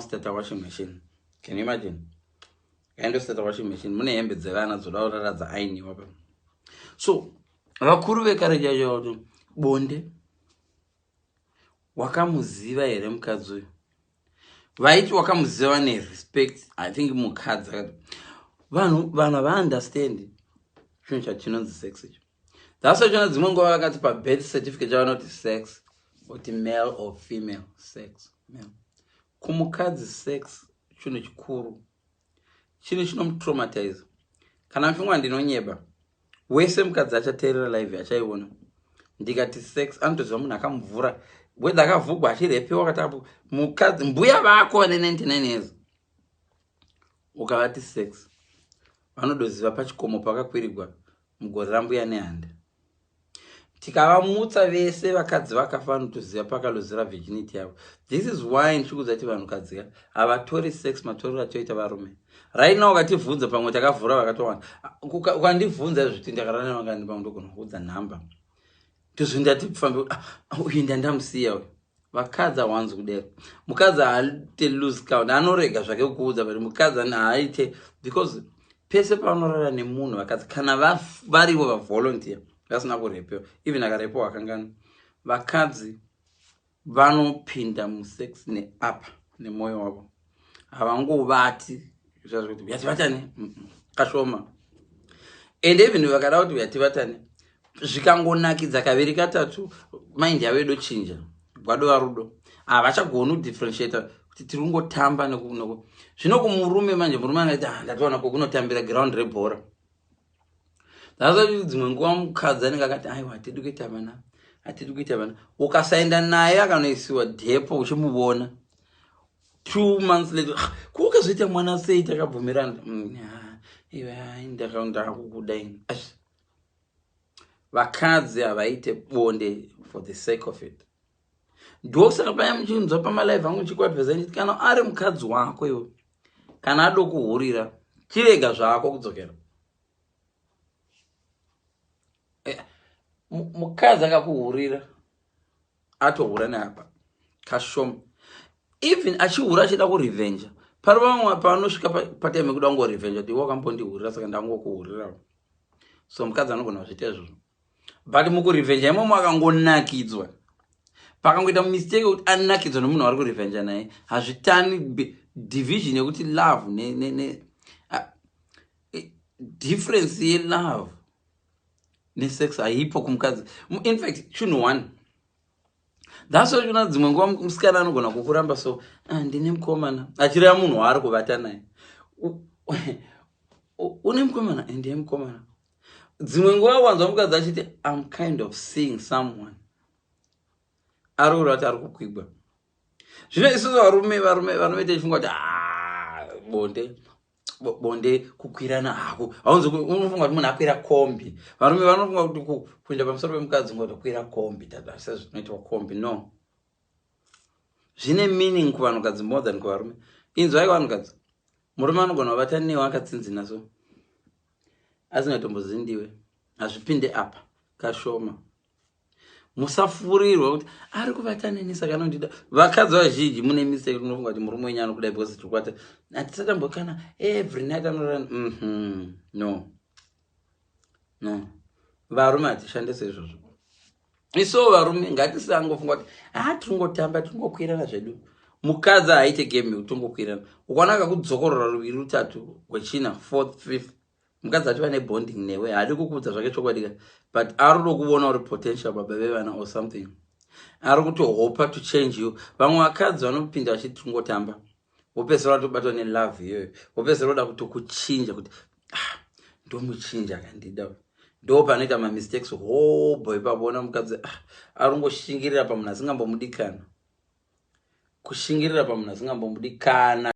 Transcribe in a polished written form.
Stata washing machine, can you imagine? Kaindostata washing machine mune hembe dzevana dzoda kurara dzaainiwa pa. So vakuru vekare chacho kuti bonde, wakamuziva here mukadzi uyu? Vaiti wakamuziva nerespect. I think mukadzi akati vanhu havaunderstand chinhu chachinonzi sex icho. That's why chona dzimwe nguva vakati pabirth certificate chavanoti sex, kuti male or female, sex male. Kumukadzi sex chinhu chikuru, chinhu chinomutraumatize. Kana mfingwa ndinonyeba, wese mukadzi achateerera live achaiona, ndikati sex anotoziva munhu akamuvhura, whether akavhugwa achirepewa katapo. Mukadzi, mbuya vako vane 99 years, ukavati sex, vanodoziva pachikomo pakakwirigwa mugore rambuya nehanda. Tikavamutsa vese vakadzi vakafa, vanotoziva pakalozera virginity yavo. This is why ndichikuudza kuti vanhukadzi havatori sex matorero atoita varume. Right now ukativhunza, pamwe takavhura vakatowanda. Ukandibvunza zviti ndakarara nevangani, pamwe ndogona kuudza nhamba. Tozvindati kufambe, ah, uyu ndandamusiya uyu. Vakadzi hawanzi kudero. Mukadzi haaite lose count, anorega zvake kuudza, but mukadzi haaite, because pese pavanorara nemunhu vakadzi, kana varivo vavolunteer vasina kurepewa, even akarepewa akangana, vakadzi vanopinda musex neapa nemwoyo wavo. Havangovati zvazvokuti yativatane kashoma. And even vakada kuti yativatane, zvikangonakidza kaviri katatu, mind yavo idochinja, gwadova rudo. Havachagoni kudifferentiata kuti tiri kungotamba. Zvino kumurume manje, murume angaiti, ah, ndatoona kwokunotambira ground rebhora. That's dzimwe nguva mukadzi anenge akati, aiwa, hatidi kuita vana, hatidi kuita vana. Ukasaenda naye akanoisiwa depo, uchimuvona 2 months later, ah, kuukazoita mwana sei? Takabvumirana. Iwe, ndakukuda ini. Vakadzi havaite bonde for the sake of it. Ndosaka paya muchinzwa pamalive angu chikuadvisa nditi, kana ari mukadzi wako iwe, kana adokuhurira, chirega zvako kudzokera. Mukadzi akakuhurira, atohura neapa kashoma. Even achihura achida kurevenja, pari vamwe panosvika patime yekuda kungorevenja kuti iwe wakambondihurira, saka ndangokuhurirawo. So mukadzi anogona kuzviita izvozvo, but mukurevenja imomo akangonakidzwa, pakangoita mistake yekuti anakidzwa nemunhu wari kurevenja naye, hazvitani division yekuti love ne difference yelove nesex haipo kumukadzi. In fact, chinhu one. That's why kuna dzimwe nguva musikana anogona kukuramba so, ah, ndine mukomana, achireva munhu waari kuvata naye. Une mukomana? Ndiye mukomana. Dzimwe nguva wanzwa mukadzi achiti, "I'm kind of seeing someone," ari kureva kuti ari kukwigwa. Zvino isusu varume tichifunga kuti, ah, bonde kukwirana hako. Haunzi unofunga kuti munhu akwira kombi. Varume vanofunga kuti kuenda pamusoro pemukadzi ngoti kukwira kombi, sezvinoitwa kombi. No, zvine meaning kuvanhukadzi more than kuvarume. Inzwai, vanhukadzi, murume anogona kuvata newe akatsinzina so, asingatombozindiwe, hazvipinde apa kashoma. Musafurirwa kuti ari kuvata neni saka anondida. Vakadzi vazhinji mune mistake, unofunga kuti murume wenyu anokudai because tiri kuvata, hatisatambokana every night anorara. No, varume hatishandise izvozvo. Iso varume ngatisangofunga kuti ha, tiringotamba, tiringokwirana zvedu. Mukadzi haaite game yekutongokwirana. Ukaona akakudzokorora ruviri, rutatu, rwechina, fourth, fifth, mukadzi achiva nebonding newe. Haadi kukuudza zvake chokwadi ka, but ari kuda kuona uri potential baba vevana or something, ari kutohopa to change you. Vamwe vakadzi vanopinda vachiti tingotamba, wopedzisira watobatwa nelove iyoyo, wopedzisira woda kutokuchinja kuti, ah, ndomuchinja akandida. Ndo panoita mamistakes hobo ipapo. Ona mukadzi, ah, ari kungoshingirira pamunhu asingambomudikana, kushingirira pamunhu asingambomudikana.